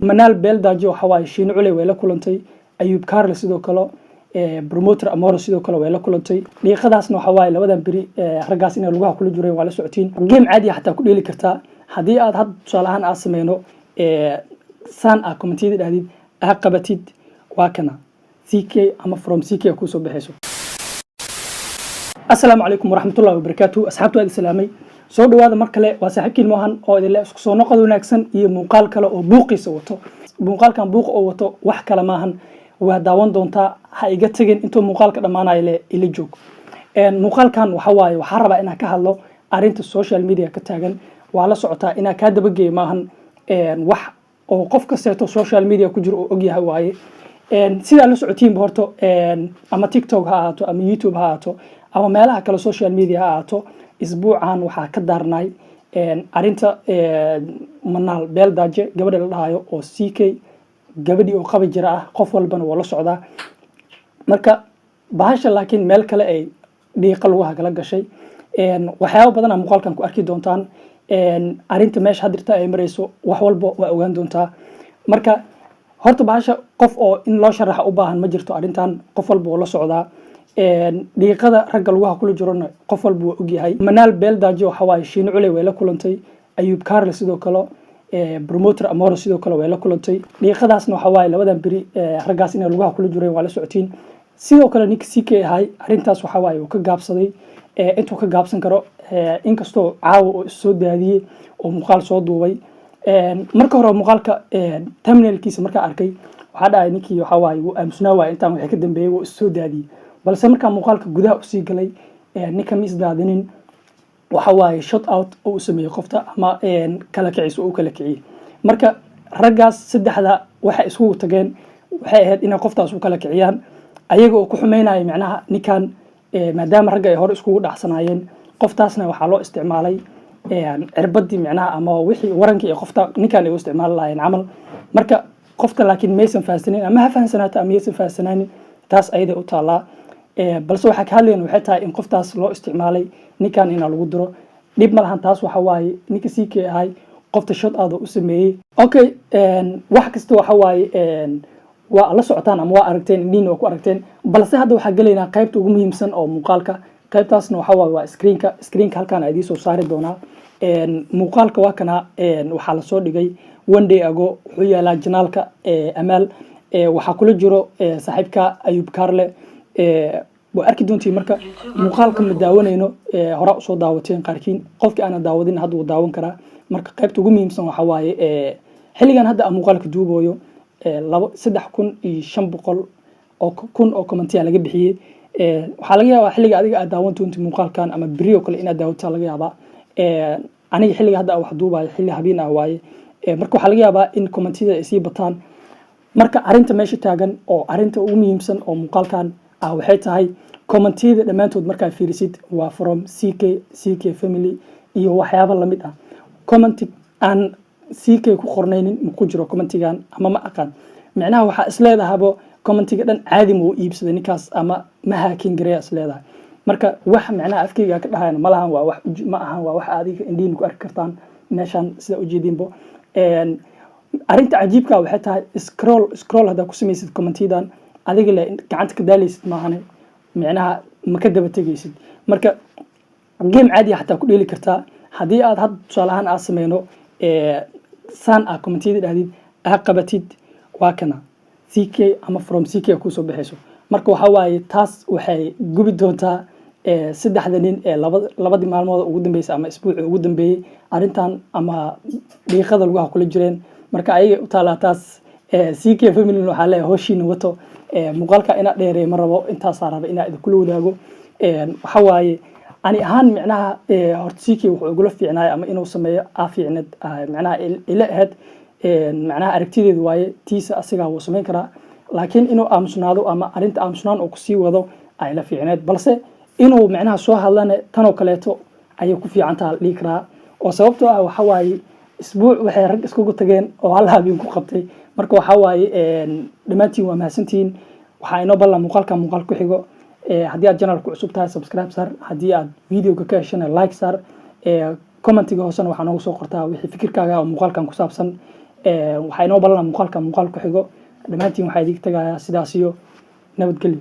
Manaal Beeldaajo waxa waaye Shiino Culey way la kulantay, Ayuub Kaarle sidoo kale, Promoter Amoro sidoo kale way la kulantay. Dhiiqadaasna waxa waaye labadan beri raggaas inay lugaha kula jireen waa la socotiin. Game caadi xataa ku dheeli kartaa haddii aad hadda tusaale ahaan aad sameyno saan ah, commentiyada dhahdid, aa qabatid, waa kana CK ama from CK kusoo baxayso. Asalaamu calaykum waraxmatullahi wabarakaatu, asxaabtu aad islaamay, soo dhawaada mar kale. Waa saaxiibkiin Mohan oo idinle isku soo noqod wanaagsan iyo muuqaal kale oo buuqiisa wato. Muuqaalkan buuqa oo wato wax kale maahan, waa daawan doontaa. Ha iga tegin intuu muuqaalka dhammaanayo, le ila joog. Muuqaalkan waxa waaye waxaa rabaa inaan ka hadlo arrinta social media ka taagan. Waa la socotaa, inaan kaa dabageeyo maahan, wax oo qof kasteeto social media ku jiro oo ogyahay waaye. Sidaa la socotiinba horto, ama TikTok ha ahaato ama YouTube ha ahaato ama meelaha kale social media ha ahaato, isbuucan waxaa ka daarnay arrinta Manaal Beeldaaje, gabadha la dhahayo oo CK gabadhii oo qabi jira ah. Qof walbana waa la socdaa. Marka bahasha laakiin meel kale ay dhiiqa lugaha kala gashay. Waxyaaba badan aa muuqaalkan ku arki doontaan. Arrinta meesha hadirta ay marayso, wax walba waa ogaan doontaa. Marka horta bahasha qof oo in loo sharaxa u baahan ma jirto. Arrintan qof walba waa la socdaa. Dhiiqada ragga lugaha kula jirona qof walba waa ogyahay. Manaal Beeldaajo waxa waaye Shiino Culey way la kulantay, Ayuub Kaarle sidoo kale, Promoter Amoro sidoo kale way la kulantay. Dhiiqadaasna waxa waaye labadan beri raggaas inay lugaha kula jireen waa la socotiin. Sidoo kale ninka CK ahay arrintaas waxa waaye uu ka gaabsaday intuu ka gaabsan karo, inkastoo caawa oo issoo daadiyey oo muuqaal soo duubay. Marka hore muuqaalka thumbnailkiisa markaa arkay, waxaa dhahay ninkii waxa waaye wuu aamusnaa waay, intaan wixii ka dambeeyey wuu issoo daadiyey. Balse markaa muuqaalka gudaha usii galay, ninka ma isdaadinin. Waxa waaye shout out oo u sameeyey qofta ama kala kiciis oo u kala kiciyey. Marka raggaas saddexda waxay iskugu tageen waxay ahayd inay qoftaas u kala kiciyaan, ayaga oo ku xumeynaya micnaha ninkan, maadaama ragga ay hore iskugu dhacsanaayeen. Qoftaasna waxaa loo isticmaalay cirbadii micnaha ama wixii warankii ay qofta ninkan ay u isticmaali lahaayeen camal. Marka qofta laakiin maysan fahansanin, ama ha fahansanaato ama maysan fahansanaanin, taas ayaday u taallaa. Balse waxaa ka hadlayan waxay tahay in qoftaas loo isticmaalay ninkan inaa lagu diro. Dhib ma lahan, taas waxa waaye ninka CK ahay qofta shout out u sameeyey. Okay, wax kasta waxa waaye waa la socotaan ama waa aragteen, indhihiina waa ku aragteen. Balse hadda waxaa gelaynaa qaybta ugu muhiimsan oo muuqaalka. Qaybtaasna waxa waaye waa screenka. Screenka halkaan idiin soo saari doonaa. Muuqaalka waa kana, waxaa lasoo dhigay one day ago. Wuxuu yaalaa channelka Amaal. Waxaa kula jiro saaxiibka Ayub Karle, waa arki doontiin. Marka muuqaalka ma daawanayno, horaa usoo daawateen qaarkiin. Qofkii aana daawadin hadda wuu daawan karaa. Marka qaybta ugu muhiimsan waxa waaye xilligan hadda aan muuqaalka duubayo, labo 3500 oo kun oo commentiya laga bixiyey. Waxaa laga yaabaa xilliga adiga aad daawan doonto muuqaalkan ama beri oo kale inaad daawataa laga yaabaa. Aniga xilliga hadda aan wax duubayo xilli habeen ah waaye. Marka waxaa laga yaabaa in commentiyada ay sii bataan. Marka arrinta meesha taagan oo arrinta ugu muhiimsan oo muuqaalkan ah waxay tahay commentiyada dhammaantood markaa fiirisid waa from CK, CK family iyo waxyaabo lamid ah. Commenti aan CK ku qornaynin ma ku jiro commentigan ama ma aqaan. Micnaha waxaa isleedahabo commentiga dhan caadi ma u iibsaday ninkaas ama ma hacking gareeya isleedahay. Marka wax micnaha afkeyga ka dhahayan ma lahan, waa wax ma ahan, waa wax adiga indhihiin ku arki kartaan meeshaan sida ujeedinbo. Arrinta cajiibka waxay tahay scroll scroll haddaa ku samaysid commentiyadan, adiga le gacanta ka daaleysid maahane, micnaha ma ka daba tegaysid. Marka game caadi xataa ku dheeli kartaa haddii aad hadda tusaale ahaan aad sameyno saan ah, commentiyada dhahdid, aa qabatid, waa kana CK ama from CK kusoo baxayso. Marka waxa waaye taas waxay gubi doontaa saddexda nin ee labadii maalmood ugu dambeysay ama isbuucii ugu dambeeyey arrintan ama dhiiqada lugaha kula jireen. Marka ayagay u taalaa taas. CK family waxaa leeyahay howshiina wato. Muuqaalka inaa dheereey ma rabo, intaasaa raba inaa idinkula wadaago. Waxa waaye ani ahaan micnaha horta CK wuxuu igula fiicnaay ama inuu sameeyo aa fiicneed, micnaha ila ahayd, macnaha aragtideedu waaye tiisa, asigaa wuu samayn karaa, laakiin inuu aamusnaado ama arrinta aamusnaan uu kusii wado ay la fiicneed. Balse inuu micnaha soo hadlana tanoo kaleeto ayay ku fiican taha la dhihi karaa, oo sababtoo ah waxa waaye isbuuc waxay rag iskugu tageen oo hal habeen ku qabtay. Marka waxa waaye dhammaantiin waa mahadsantihiin. Waxaa inoo ballan muuqaalka muuqaal ku xigo. Haddii aad channel ku cusub tahay, subscribe saar. Haddii aad videoga ka heshana, like saar. Commentiga hoosena waxaa noogu soo qortaa wixii fikirkaaga oo muuqaalkan ku saabsan. Waxaa inoo ballanaa muuqaalka muuqaal ku xigo. Dhammaantiin waxaa idinka tagayaa sidaas iyo nabadgelyo.